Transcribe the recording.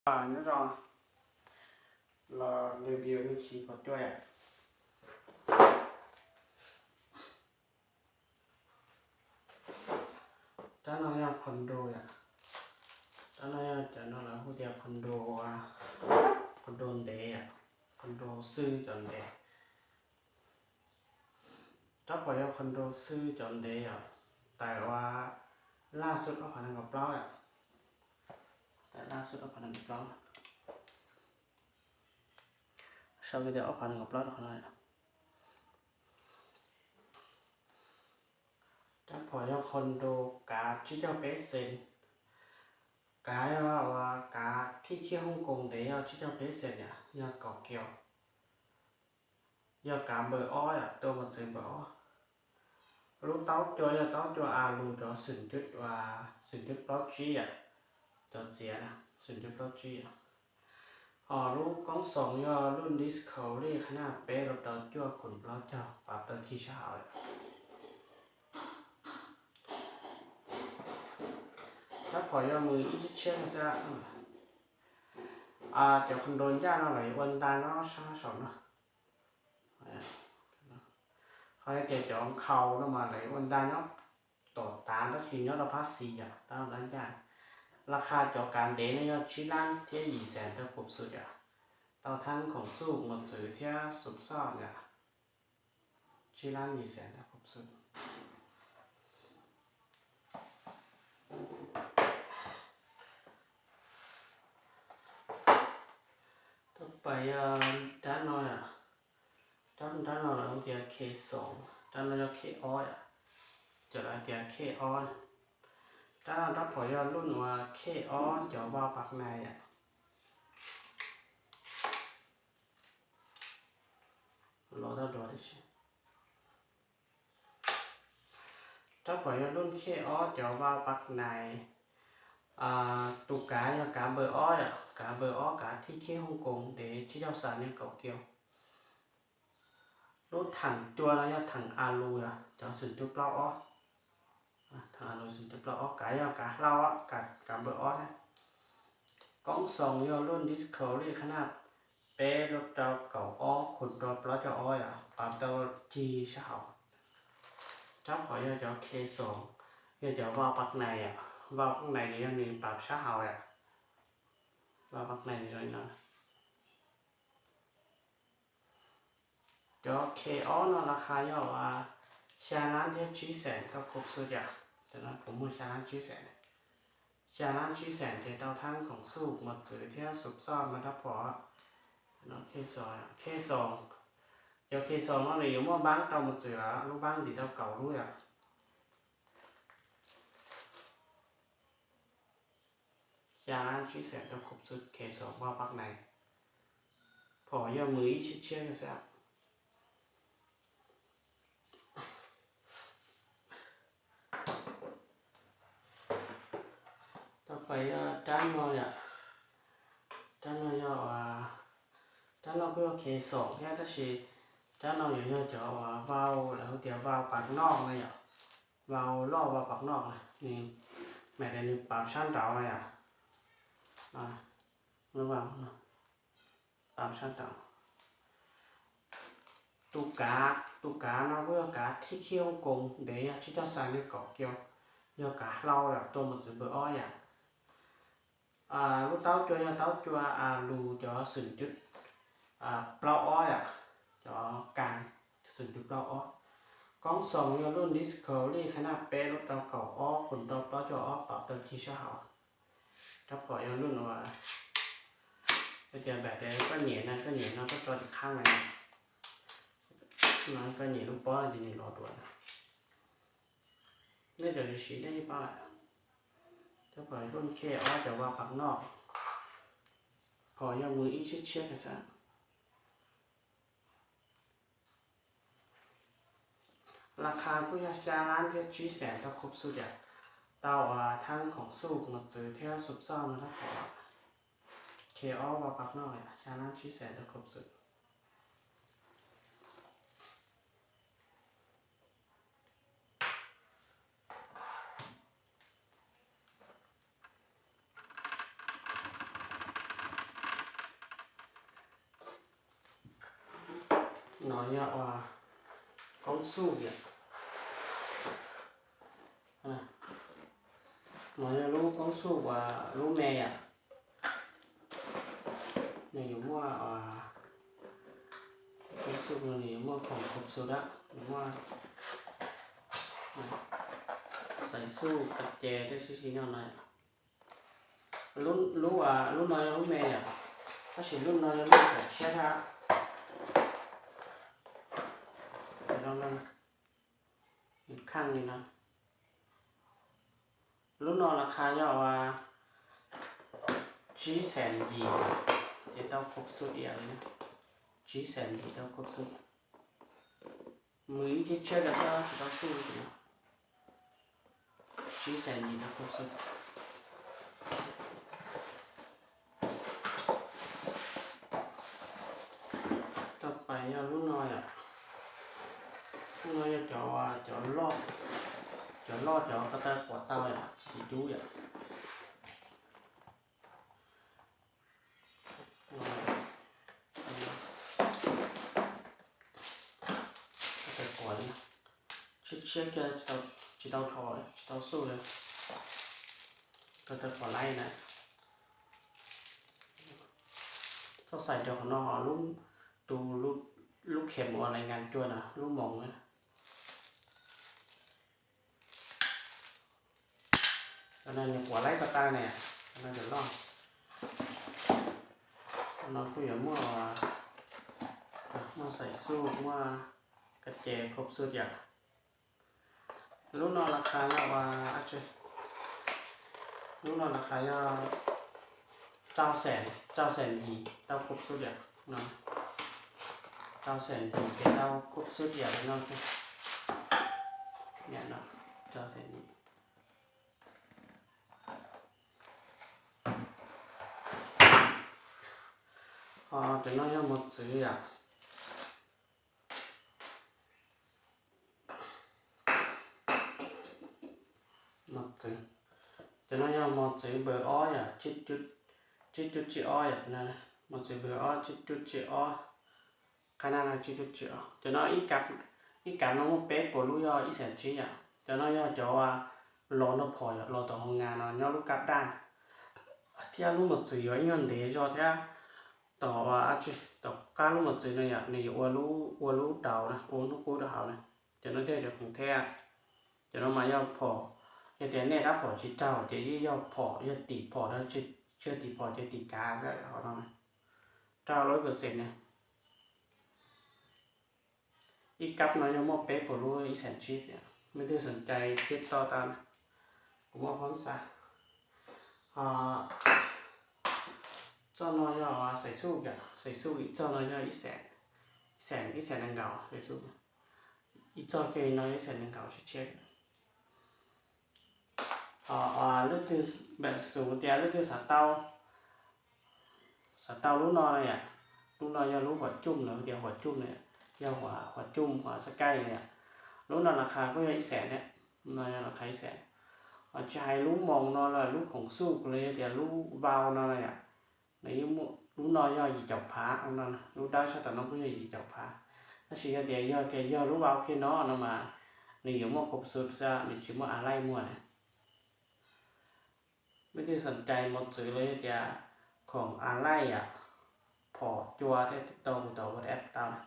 Nyob zoo, los review me ntsis qhov cua yom. Rab no yog condo yom. Rab no yog cov no lawv hu tias condo, condo ntev yom, condo xwb cov ntev. Rab phom yog condo xwb cov ntev yom, tawm ua laj xub ob phav nees nkaum plaub yom. Tawm laj xub ob phav nees nkaum plaub. Sau tias ob phav nees nkaum plaub rau qhov no. Rab phom yog condo kav tsib caug peb xees. Kav yog ua kav thib khiab Hong Kong ntev yog tsib caug peb xees yom, yog kaum kios. Yog kav npawb ob yom, tua mos txwv npawb ob. Lub taub cua yog taub cua alu cov xoom cuv, xoom cuv plaub tsib yom, cov txiav na, xoom cuv plaub tsib yom. Ho lub koob xoos yog lub Discovery qhab naj peb rau rau cuaj khoom plaub caug, pav tau ci sab hauv. Rab phom yog mus ib tsib tshiab xwb. Cov condo ncaj no lawv yuav ua nta nyob sab saum no. Ho tias cov nkhaus no mas lawv yuav ua nta nyob tom tav tab sis nyob rau phab xis yom, tab ncaj. Laj khaj cov kav ntev no yog tsib lab thiab yim xees tau khuv xub yom. Tau thab khoom xuj mos txwv thiab xub xoj yom. Tsib lab yim xees tau khuv xub. Tab pais yog rab no, rab rab no lawv hu tias khej xoom, rab no yog khej ob yom, cov lawv tias khej ob. Rab no rab phom yog lub uas khej ob cov vau pas nais yom. Los tau dua tib si. Rab phom yog lub khej ob cov vau pas nais. Tus kav yog kav npawb ob yom, kav npawb ob kav thib khej Hong Kong ntev tsib caug xas niaj kaum kios. Lub theem cua no yog theem alu yom, cov xoom cuv plaub ob. Theem alu xoom cuv plaub ob, kav yog kav hlau, kav npawb ob na. Koob xoos yog lub Discovery qhab naj peb rau rau kaum ob khoom rau plaub caug ob yom, pav tau ci sab hauv. Rab phom yog cov khej xoom, yog cov vau pas nais yom, vau pas nais ces yog nws pav sab hauv yom. Vau pas nais zoo li no. Cov khej ob no laj khaj yog xya lab thiab tsib xees tau khuv xub yom. Cov no kuv muag xya lab tsib xees. Xya lab tsib xees ces tau thab khoom xuj mos txwv thiab xub xoj mas rab phom. Khej xoom, khej xoom, cov khej xoom no nws yuav muaj npaab rau mos txwv, lub npaab ntim tau kaum lub yom. Xya lab tsib xees tau khuv xub khej xoom vau pas nais. Phom yog mus ib tsib tshiab xwb. Tab pais yog rab no yom, rab no yog, rab no kuj yog khej xoom thiab tab sis rab no yuav yog cov uas vau lawv hu tias vau pas noj na yom, vau loj vau pas noj, nws, mas tias nws pav sab nraud yom. Lub vau pav sab nraud. Tus kav, tus kav no kuj yog kav thib khij Hong Kong ntev yog tsib caug xas niaj kaum kios, yog kav hlau yom, tua mos txwv npawb ob yom. Lub taub cua yog taub cua lus cov xoom cuv plaub ob yom, cov kas xoom cuv plaub ob. Koob xoos yog lub Discovery qhab naj peb rau rau kaum ob khoom rau plaub caug ob, pav tau ci sab hauv. Rab phom yog lub no, tias npam tias koj nyem no, koj nyem no koj tso tim qhab na, no koj nyem lub pob no ces nws lov dua na. Nej cov siv nej yeej paub lawm. Rab phom lub khej ob cov vau pas noj, phom yog mus ib tsib tshiab kas xab. Laj khaj kuj yog xya lab thiab tsib xees tau khuv xub yom, tau thab khoom xuj mos txwv thiab xub xoj no rab phom. Khej ob vau pas noj yom, xya lab tsib xees tau khuv xub. No yog ua koob xuj yom. No yog lub koob xuj uas lub me yom. Nws yuav muaj, koob xuj no nws yuav muaj khoom khuv xu dab, nws muaj xaiv xuj, ka ces, dab tsi si nyob no. Lub, lub no yog lub me yom, tab sis lub no yog lub kaum tshiab thab. Nws kheej li no. Lub no las qha yog ua tsib xees yim, ces tau khuv xu diam li. Tsib xees yim tau khuv xu. Mus ib tshiab tshiab rau xwb tsis tau xuj li no. Tsib xees yim tau khuv xu. Tau pais yog lub no yom. Lub no yog cov, cov loj, cov loj cov ko taw quav tau yom, xim dub yom. Ko taw quav li, tshiab tshiab kiag, tsis tau rho, tsis tau xuj li. Ko taw quav laib na. Txhob xaiv rau qhov no, tus, lub khem uas lais nkas cua na, lub moos na. Qhov no nws quav laib ko taw ne, qhov no cov loj. Qhov no kuj yuav muaj, muaj xaiv xuj, muaj ka ces khuv xu yom. Lub no las qha yog ua, lub no las qha yog rau xees, rau xees yim tau khuv xu yom. Rau xees yim ces tau khuv xu yam li no. Rau xees yim. Ho cov no yog mos txwv yom. Mos txwv, cov no yog mos txwv npawb ob yom, tsib cuj tsib ob yom. Mos txwv npawb ob, tsib cuj tsib ob, qhab naj no tsib cuj tsib ob. Cov no ib kav no muaj peb puas lub yog ib xees tsib yom. Cov no yog cov los nrog phom yom, los tom hoo nas no nyob lub kab daj. Thiab lub mos txwv yuav ib nyuag ntev zog thiab. Tom, tom qab lub mos txwv no yom, nws yuav ua lub, ua lub daus na, ua hnub qub rau hauv na. Cov no thiaj yog khoom theb. Cov no mas yog phom, yog tias nej rab phom tsis raug ces yeej yog phom, yog tim phom na, tsis yog tim phom ces tim kav xwb hauv no. Raug lawm percent na. Ib kab no yog muaj peb puas lub ib xees tsib xwb. Leej twg xoom cai thiab toj tau na, kuv muaj phab xa. Txoj no yog xaiv xuj yom, xaiv xuj ib txoj no yog ib xees, ib xees, ib xees nees nkaum xaiv xuj. Ib txoj kiag no ib xees nees nkaum tshiab tshiab. Leej twg, npam xus tias leej twg xav tau, xav tau lub no yom, lub no yog lub huam cuj, lawv tias huam cuj na, yog huam cuj huam xab kaij na yom. Lub no las qha kuj yog ib xees thiab, no yog las qha ib xees. Tsis hais lub moos no los lub khoom xuj los yog tias lub vau no na yom, nws yeej muaj, lub no yog yim caum phav, lub dawb sab tom no kuj yog yim caum phav. Tab sis yog tias yog tias yog lub vau kiag no no mas nws yuav muaj khuv xu xwb, nws tsis muaj a laij muag na. Leej twg xoom cai mos txwv los yog tias khoom a laij yom, phom cua thiab tau kuv tau WhatsApp tau na.